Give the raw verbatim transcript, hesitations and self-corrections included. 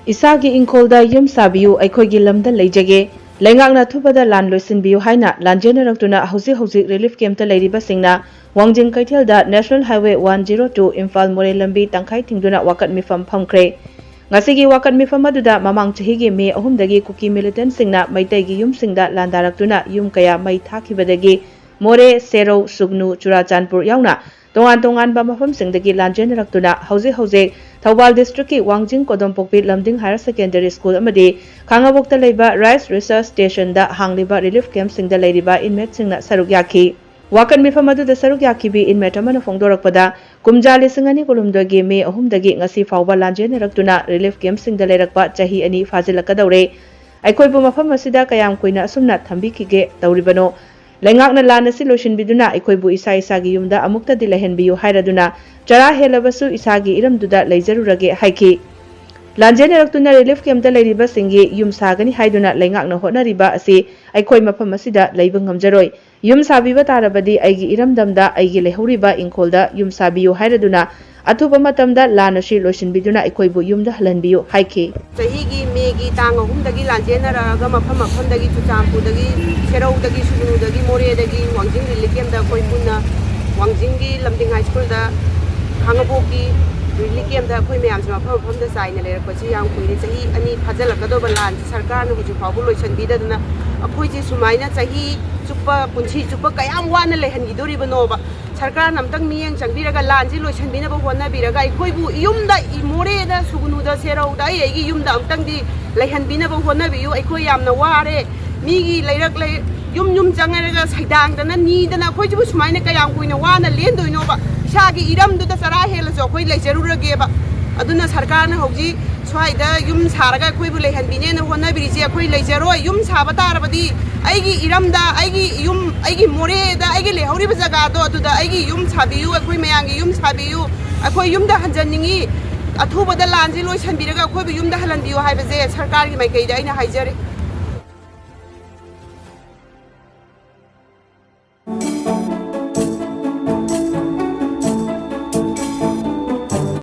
ꯏꯁꯥꯒꯤ ꯏꯪꯈꯣꯜꯗ ꯌꯨꯝ ꯁꯥꯕꯤꯌꯨ, ꯑꯩꯈꯣꯏꯒꯤ ꯂꯝꯗ ꯂꯩꯖꯒꯦ, ꯂꯩꯉꯥꯛꯅ ꯑꯊꯨꯕꯗ ꯂꯥꯟ ꯂꯣꯏꯁꯤꯟꯕꯤꯌꯨ ꯍꯥꯏꯅ ꯂꯥꯟꯖꯦꯟꯅꯔꯛꯇꯨꯅ ꯍꯧꯖꯤꯛ ꯍꯧꯖꯤꯛ ꯔꯤꯂꯤꯐ ꯀꯦꯝꯞꯇ ꯂꯩꯔꯤꯕꯁꯤꯡꯅ ꯋꯥꯡꯖꯤꯡ ꯀꯩꯊꯦꯜꯗ national highway one zero two Imphal ꯃꯣꯔꯦ ꯂꯝꯕꯤ ꯇꯪꯈꯥꯏ ꯊꯤꯡꯗꯨꯅ ꯋꯥꯀꯠ ꯃꯤꯐꯝ ꯐꯝꯈ꯭ꯔꯦ꯫ ꯉꯁꯤꯒꯤ ꯋꯥꯀꯠ ꯃꯤꯐꯝ ꯑꯗꯨꯗ ꯃꯃꯥꯡ ꯆꯍꯤꯒꯤ ꯃꯦ ꯑꯍꯨꯝꯗꯒꯤ ꯀꯨꯀꯤ ꯃꯤꯂꯤꯇꯦꯟꯠꯁꯤꯡꯅ ꯃꯩꯇꯩꯒꯤ ꯌꯨꯝꯁꯤꯡꯗ ꯂꯥꯟꯗꯥꯔꯛꯇꯨꯅ ꯌꯨꯝ ꯀꯌꯥ ꯃꯩ ꯊꯥꯈꯤꯕꯗꯒꯤ ꯃꯣꯔꯦ, ꯁꯦꯔꯧ, ꯁꯨꯒꯅꯨ, ꯆꯨꯔꯥꯆꯥꯟꯄꯨꯔ ꯌꯥꯎꯅ ꯇꯣꯉꯥꯟ ꯇꯣꯉꯥꯟꯕ ꯃꯐꯝꯁꯤꯡꯗꯒꯤ ꯂꯥꯟꯖꯦꯟꯅꯔꯛꯇꯨꯅ ꯍꯧꯖꯤꯛ ꯍꯧꯖꯤꯛ ꯊꯧꯕꯥꯜ ꯗꯤꯁꯇ꯭ꯔꯤꯛꯀꯤ ꯋꯥꯡꯖꯤꯡ ꯀꯣꯗꯣꯝꯄꯣꯛꯄꯤ ꯂꯝꯗꯤꯡ ꯍꯥꯌꯔ ꯁꯦꯀꯦꯟꯗꯔꯤ ꯁ꯭ꯀꯨꯜ ꯑꯃꯗꯤ ꯈꯥꯉꯕꯣꯛꯇ ꯂꯩꯕ ꯔꯥꯏꯁ ꯔꯤꯁꯔꯁ ꯁ꯭ꯇꯦꯁꯟꯗ ꯍꯥꯡꯂꯤꯕ ꯔꯤꯂꯤꯐ ꯀꯦꯝꯞꯁꯤꯡꯗ ꯂꯩꯔꯤꯕ ꯏꯟꯃꯦꯠꯁꯤꯡꯅ ꯁꯔꯨꯛ ꯌꯥꯈꯤ꯫ ꯋꯥꯀꯠ ꯃꯤꯐꯝ ꯑꯗꯨꯗ ꯁꯔꯨꯛ ꯌꯥꯈꯤꯕꯤ ꯏꯟꯃꯦꯠ ꯑꯃꯅ ꯐꯣꯡꯗꯣꯔꯛꯄꯗ, ꯀꯨꯝꯖꯥ ꯂꯤꯁꯤꯡ ꯑꯅꯤ ꯀꯨꯟꯍꯨꯝꯗꯣꯏꯒꯤ ꯃꯦ ꯑꯍꯨꯝꯗꯒꯤ ꯉꯁꯤ ꯐꯥꯎꯕ ꯂꯥꯟꯖꯦꯟꯅꯔꯛꯇꯨꯅ ꯔꯤꯂꯤꯐ ꯀꯦꯝꯞꯁꯤꯡꯗ ꯂꯩꯔꯛꯄ ꯆꯍꯤ ꯑꯅꯤ ꯐꯥꯖꯤꯜꯂꯛꯀꯗꯧꯔꯦ꯫ ꯑꯩꯈꯣꯏꯕꯨ ꯃꯐꯝ ꯑꯁꯤꯗ ꯀꯌꯥꯝ ꯀꯨꯏꯅ ꯑꯁꯨꯝꯅ ꯊꯝꯕꯤꯈꯤꯒꯦ ꯇꯧꯔꯤꯕꯅꯣ? ꯂꯩꯉꯥꯛꯅ ꯂꯥꯟ ꯑꯁꯤ ꯂꯣꯏꯁꯤꯟꯕꯤꯗꯨꯅ ꯑꯩꯈꯣꯏꯕꯨ ꯏꯁꯥ ꯏꯁꯥꯒꯤ ꯌꯨꯝꯗ ꯑꯃꯨꯛꯇꯗꯤ ꯂꯩꯍꯟꯕꯤꯌꯨ ꯍꯥꯏꯔꯗꯨꯅ ꯆꯔꯥ ꯍꯦꯜꯂꯕꯁꯨ ꯏꯁꯥꯒꯤ ꯏꯔꯝꯗꯨꯗ ꯂꯩꯖꯔꯨꯔꯒꯦ ꯍꯥꯏꯈꯤ꯫ ꯂꯥꯟꯖꯦꯟꯅꯔꯛꯇꯨꯅ ꯔꯤꯂꯤꯐ ꯀꯦꯝꯞꯇ ꯂꯩꯔꯤꯕꯁꯤꯡꯒꯤ ꯌꯨꯝ ꯁꯥꯒꯅꯤ ꯍꯥꯏꯗꯨꯅ ꯂꯩꯉꯥꯛꯅ ꯍꯣꯠꯅꯔꯤꯕ ꯑꯁꯤ ꯑꯩꯈꯣꯏ ꯃꯐꯝ ꯑꯁꯤꯗ ꯂꯩꯕ ꯉꯝꯖꯔꯣꯏ꯫ ꯌꯨꯝ ꯁꯥꯕꯤꯕ ꯇꯥꯔꯕꯗꯤ ꯑꯩꯒꯤ ꯏꯔꯝꯗꯝꯗ ꯑꯩꯒꯤ ꯂꯩꯍꯧꯔꯤꯕ ꯏꯪꯈꯣꯜꯗ ꯌꯨꯝ ꯁꯥꯕꯤꯌꯨ ꯍꯥꯏꯔꯗꯨꯅ ꯑꯊꯨꯕ ꯃꯇꯝꯗ ꯂꯥꯟ ꯑꯁꯤ ꯂꯣꯏꯁꯤꯟꯕꯤꯗꯨꯅ ꯑꯩꯈꯣꯏꯕꯨ ꯌꯨꯝꯗ ꯍꯜꯍꯟꯕꯤꯌꯨ ꯍꯥꯏꯈꯤ꯫ ꯆꯍꯤꯒꯤ ꯃꯦꯒꯤ ꯇꯥꯡ ꯑꯍꯨꯝꯗꯒꯤ ꯂꯥꯟꯖꯦꯟꯅꯔꯛꯑꯒ ꯃꯐꯝ ꯃꯐꯝꯗꯒꯤ ꯆꯨꯔꯆꯥꯟꯄꯨꯔꯗꯒꯤ, ꯁꯦꯔꯧꯗꯒꯤ, ꯁꯨꯒꯅꯨꯗꯒꯤ, ꯃꯣꯔꯦꯗꯒꯤ ꯋꯥꯡꯖꯤꯡ ꯔꯤꯂꯤꯐ ꯀꯦꯝꯞꯇ ꯑꯩꯈꯣꯏ ꯄꯨꯟꯅ ꯋꯥꯡꯖꯤꯡꯒꯤ ꯂꯝꯗꯤꯡ ꯍꯥꯏ ꯁ꯭ꯀꯨꯜꯗ ꯈꯥꯉꯕꯣꯛꯀꯤ ꯔꯤꯂꯤꯐ ꯀꯦꯝꯞꯇ ꯑꯩꯈꯣꯏ ꯃꯌꯥꯝꯁꯦ ꯃꯐꯝ ꯃꯐꯝꯗ ꯆꯥꯏꯅ ꯂꯩꯔꯛꯄꯁꯤ ꯌꯥꯝ ꯀꯨꯏꯔꯦ꯫ ꯆꯍꯤ ꯑꯅꯤ ꯐꯥꯖꯤꯜꯂꯛꯀꯗꯧꯕ ꯂꯥꯟꯁꯤ ꯁꯔꯀꯥꯔꯅ ꯍꯧꯖꯤꯛ ꯐꯥꯎꯕ ꯂꯣꯏꯁꯤꯟꯕꯤꯗꯗꯅ ꯑꯩꯈꯣꯏꯁꯦ ꯁꯨꯃꯥꯏꯅ ꯆꯍꯤ ꯆꯨꯞꯄ, ꯄꯨꯟꯁꯤ ꯆꯨꯞꯄ ꯀꯌꯥꯝ ꯋꯥꯅ ꯂꯩꯍꯟꯈꯤꯗꯣꯔꯤꯕꯅꯣꯕ? ꯁꯔꯀꯥꯔꯅ ꯑꯝꯇꯪ ꯃꯤꯠꯌꯦꯡ ꯆꯪꯕꯤꯔꯒ ꯂꯥꯟꯁꯤ ꯂꯣꯏꯁꯤꯟꯕꯤꯅꯕ ꯍꯣꯠꯅꯕꯤꯔꯒ ꯑꯩꯈꯣꯏꯕꯨ ꯌꯨꯝꯗ, ꯏ-, ꯃꯣꯔꯦꯗ, ꯁꯨꯒꯅꯨꯗ, ꯁꯦꯔꯧꯗ, ꯑꯩ ꯑꯩꯒꯤ ꯌꯨꯝꯗ ꯑꯝꯇꯪꯗꯤ ꯂꯩꯍꯟꯕꯤꯅꯕ ꯍꯣꯠꯅꯕꯤꯌꯨ꯫ ꯑꯩꯈꯣꯏ ꯌꯥꯝꯅ ꯋꯥꯔꯦ꯫ ꯃꯤꯒꯤ ꯂꯩꯔꯛ ꯂꯩ-, ꯌꯨꯝ ꯌꯨꯝ ꯆꯪꯉꯒ ꯁꯩꯗꯥꯡꯗꯅ ꯅꯤꯗꯅ ꯑꯩꯈꯣꯏꯁꯤꯕꯨ ꯁꯨꯃꯥꯏꯅ ꯀꯌꯥꯝ ꯀꯨꯏꯅ ꯋꯥꯅ ꯂꯦꯟꯗꯣꯏꯅꯣꯕ? ꯏꯁꯥꯒꯤ ꯏꯔꯝꯗꯨꯗ ꯆꯔꯥ ꯍꯦꯜꯂꯁꯨ ꯑꯩꯈꯣꯏ ꯂꯩꯖꯔꯨꯔꯒꯦꯕ꯫ ꯑꯗꯨꯅ ꯁꯔꯀꯥꯔꯅ ꯍꯧꯖꯤꯛ ꯁ꯭ꯋꯥꯏꯗ ꯌꯨꯝ ꯁꯥꯔꯒ ꯑꯩꯈꯣꯏꯕꯨ ꯂꯩꯍꯟꯕꯤꯅꯦꯅ ꯍꯣꯠꯅꯕꯤꯔꯤꯁꯦ ꯑꯩꯈꯣꯏ ꯂꯩꯖꯔꯣꯏ꯫ ꯌꯨꯝ ꯁꯥꯕ ꯇꯥꯔꯕꯗꯤ ꯑꯩꯒꯤ ꯏꯔꯝꯗ, ꯑꯩꯒꯤ ꯌꯨꯝ, ꯑꯩꯒꯤ ꯃꯣꯔꯦꯗ, ꯑꯩꯒꯤ ꯂꯩꯍꯧꯔꯤꯕ ꯖꯒꯥꯗꯣ ꯑꯗꯨꯗ ꯑꯩꯒꯤ ꯌꯨꯝ ꯁꯥꯕꯤꯌꯨ, ꯑꯩꯈꯣꯏ ꯃꯌꯥꯝꯒꯤ ꯌꯨꯝ ꯁꯥꯕꯤꯌꯨ, ꯑꯩꯈꯣꯏ ꯌꯨꯝꯗ ꯍꯟꯖꯟꯅꯤꯡꯉꯤ, ꯑꯊꯨꯕꯗ ꯂꯥꯟꯁꯤ ꯂꯣꯏꯁꯤꯟꯕꯤꯔꯒ ꯑꯩꯈꯣꯏꯕꯨ ꯌꯨꯝꯗ ꯍꯜꯍꯟꯕꯤꯌꯨ ꯍꯥꯏꯕꯁꯦ ꯁꯔꯀꯥꯔꯒꯤ ꯃꯥꯏꯀꯩꯗ ꯑꯩꯅ ꯍꯥꯏꯖꯔꯤ꯫